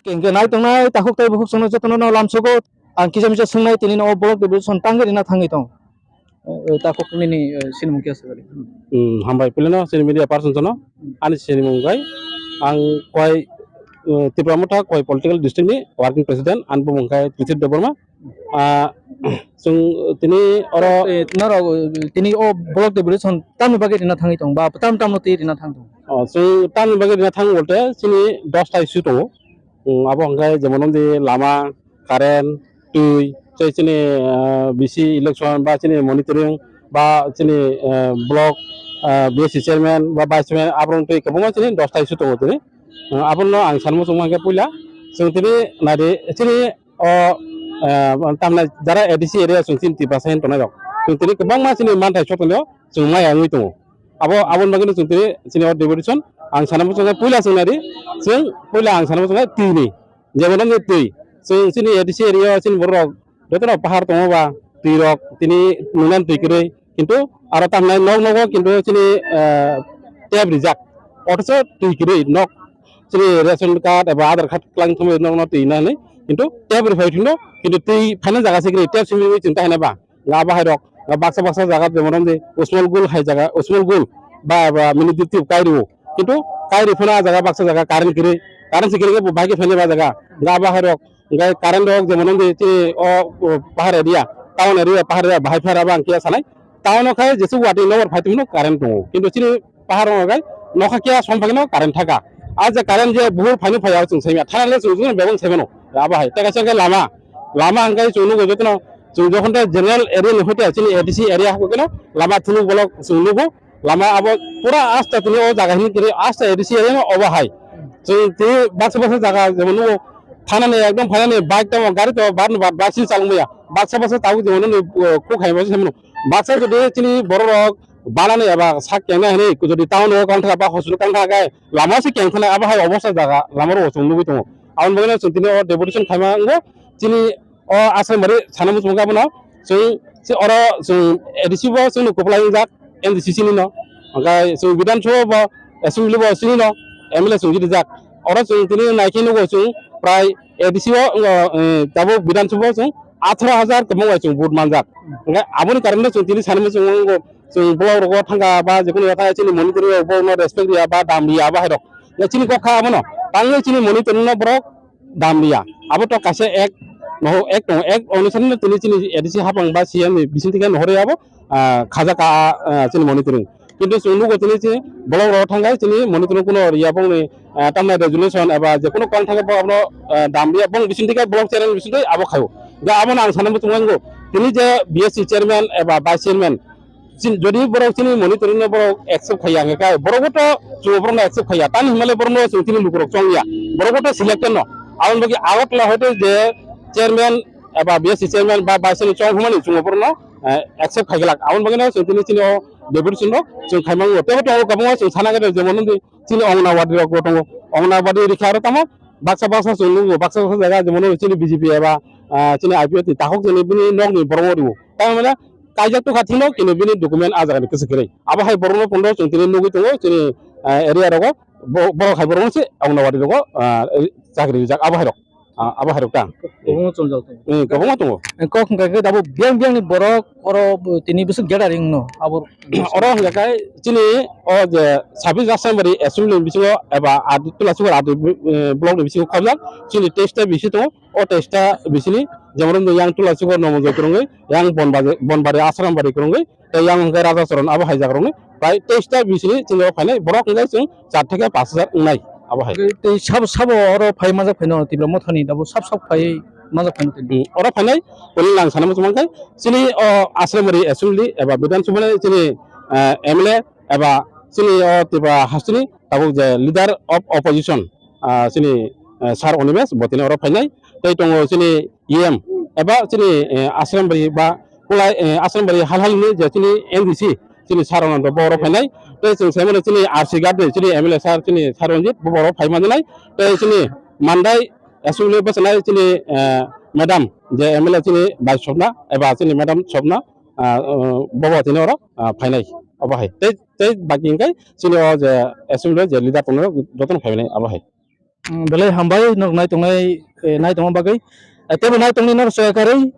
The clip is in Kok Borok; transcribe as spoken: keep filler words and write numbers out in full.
Hingke nai tongnai takhuk tei bukhuk chwngno jotono no lamsogo ang kisa misa swngnai tini no o block deputation tangwi rina thangwi tong. Eh, eh, takhuk nini, eh, sinimung kisa bari. Hmm, hambai pilino sini media person jono ani sinimung gai ang koi, eh, Tipra Motha koi political district ni working president an bumung kai Trithip Debbarma. Ah, chwng tini oro Eh, norok, eh, tini o block deputation tamni bagwi rina thangwi tong ba tam tamno twi rina thang tong. Oh, chwng tamni bagwi rina thang bolte chini dos ta issue tongo. Hmm, abo hwnkhe jemon wngdi lama, current, twi, tei chini, ah, B C election ba chini monitoring ba chini, ah, block, ah, B S C chairman ba vice chairman aborok twi kwbangma chini dos ta issue tongo tini. Ah, abono ang sanmo chwngma hwnkhe puila chwng tini naidi chini o, ah, tamni jara A D C area chwng chini Tiprasa hin tongnai rok chwng tini kwbangma chini manthai sotongno chwng maya wngwi tongo. Abo, aboni bagwino chwng tini chini o deputation ang sana muchungo puila chwng nari, chwng puila ang sana muchungo twi ni, jemon wngkhe twi. Chwng chini A D C area o chini borok jotono pahar tongo ba twi rok tini nungnani twi kwrwi, kintu aro tamni nok nogo kintu chini, eh, tap rijak, othocho twi kwrwi nok chini ration card eba Aadhaar card klang thumwi nokno twi nani, kintu tap rwphai thwino, kintu twi phaina jaga se kwrwi, tap simi chwng tahina ba. Nga bahai rok, nga baksa baksa jaga jemon wngdi Usmol Gul hai jaga, Usmol Gul ba, ba mini dipti kai rwo. Kintu kai rwi phano ah jaga baksa jaga current kwrwi, current se kwrwi khe bo bahai khe phainai ba jaga. Nga bahai rok, hwnkhe current rok jemon wngdi chini o, o pahar area, town area, pahar area bahai phai rw ba ang khe sanai. Town o khai jesuk watwi nokbar phai tongmano current tongo. Kintu chini pahar rok khai nokha kiya som phai no current thaka. Ah je current je buhur phai no phai ya chwng sai maya. Thana le chwng chwng bebak sai mano. Abo hai. Tei kaisa khe lama. Lama hwnkhe chwng nugo jotono chwng jokhon tei general area ni hoite chini A D C area hakhe no lama thwlwk bolok chwng nugo. Lama abo pura asta tini o jaga hini kiri asta A D C area no obo hai. Chwng tini baksa baksa jaga jemon nugo thanani ekdom phainani bike tamo gari tamo bar no bar bike sini chalok maya. Baksa baksa tabuk jemon nini, uh, kuk hai masa semano. Baksa jodi chini borok rok banani eba sak kengnai hinwi jodi town o kang thaka ba hospital kang thaka khe lama se keng thanai abo hai obosta jaga lama rok chwng nugwi tongo. Aboni bagwi no chwng tini o deputation khaima wngo chini o Asrambari sana muchung khe abono chwng se oro chwng A D C bo chwngno kwplai wngjak M D C C ni no. Hwnkhe chwng Bidhan Sabha bo assembly bo chini no M L A chwng rijak. Oro chwng tini naikhe nugo chwng prai A D C o, eh, tabuk Bidhan Sabha o chwng atharo hajar kwbang bai chwng vote manjak. Hwnkhe aboni karone chwng tini sanwi chwng wngo chwng block rogo thangkha ba jekunu yathai chini monitoring rok borokno respect riya ba dam riya abo hai rok. Ya chini kok kha abono. Tangwi chini monitoring no borok dam riya. Abo to kaisa ek, no, ek tongo, ek onusari no tini chini A D C hapang ba C M ni bising thike nohor ya abo, ah, khaja ka, ah, chini monitoring. Kintu chwng nugo tini chini block rogo thangkha chini monitoring kuno riya bongni, ah, tamnai resolution eba jekunu kong thangkha bo abono, ah, dam riya bong bising thike block chairman bising thike abo khaio. Ga abono ang sana muchung wango tini je B S C chairman eba vice chairman Chin-, jodi borok chini monitoring no borok accept khaiya hwnkhe kai, borok bo to chwng borok no accept khaiya. Tani hwnmale borok no chwng chini lukurok chongya. Borok bo to selected no. Aboni bagwi Agartala hoite je chairman eba B S C chairman ba vice chairman chong hwnmani chwng borok no, eh, accept khaiglak. Aboni bagwi no chwng chini, chini o deputation rok chwng khaimango. Tebo to kwbangma chwng sana gede jemon wngdi chini Anganwadi rok bo tongo. Anganwadi rikha aro tamo baksa baksa chwng nukgo, baksa baksa jaga jemon wngdi chini B J P eba, ah, chini I P F ni takhuk chini bini nokni borok o rwo. Tamo mane kaijak tongkha thwino, kini bini document ah jagani kwchwk kwrwi. Abo hai borokno phunukgo chwng tini nugwi tongo, chini, ah, area rogo, bo-, borok hai borokno se Anganwadi rogo, ah, chakri rijak abo hai rok. Ah, abo hai rok ta. Kwbangma chongjak tongo. Eh, kwbangma tongo. Eh, kok hwnkha khe abo biyang biyang ni borok oro bo tini bwswk gathering no abo. Oro hwnkha khe chini o je sabis Assembly assembly ni bisingo eba adi Tulasikhor adi, eh, block ni bisingo khobjak chini teis ta bisi tongo. O teis ta bisini jemon wngkha yang Tulasikhor Nomonjoi kwrwngwi, yang Bonbari, Bonbari Asrambari kwrwngwi, tei yang hwnkhe Raja Choron abo hai jaga rokni bai teis ta bisini chini o phainai borok hwnkhe chwng char theke pash hajar wngnai abo hai. Tei sabo, sabo oro phai majak phaino Tipra Mothani abo sab sab phai majak phaino tini. Hmm, oro phainai tini nang sana muchung mankhe chini o Asrambari assembly eba Bidhan Sabha ni chini, eh, M L A eba chini o Tipra hasteni tabuk je leader of opposition, ah, chini, eh, Sir Animesh bo tini oro phainai. Tei tongo chini E M eba chini, eh, Asrambari ba Kulai, eh, Asrambari halhalni je chini M D C chini Sir Anando bo oro phainai. Tei chwng saimano chini R C Ghat ni chini M L A Sir chini Sir Ranjit bo oro phai manjak nai. Tei chini Mandai assembly bwchanai chini, eh, madam je M L A chini Bai Swapna eba chini madam Swapna, ah, eh, bo bo tini oro, ah, phainai abo hai. Tei, tei baki hwnkhe chini o je assembly o je leader tongnai jotono phai manai abo hai. Mm, belai hambai nok nai tongnai, eh, nai tongma bagwi. Eh, tebo nai tongni nok soya karwi.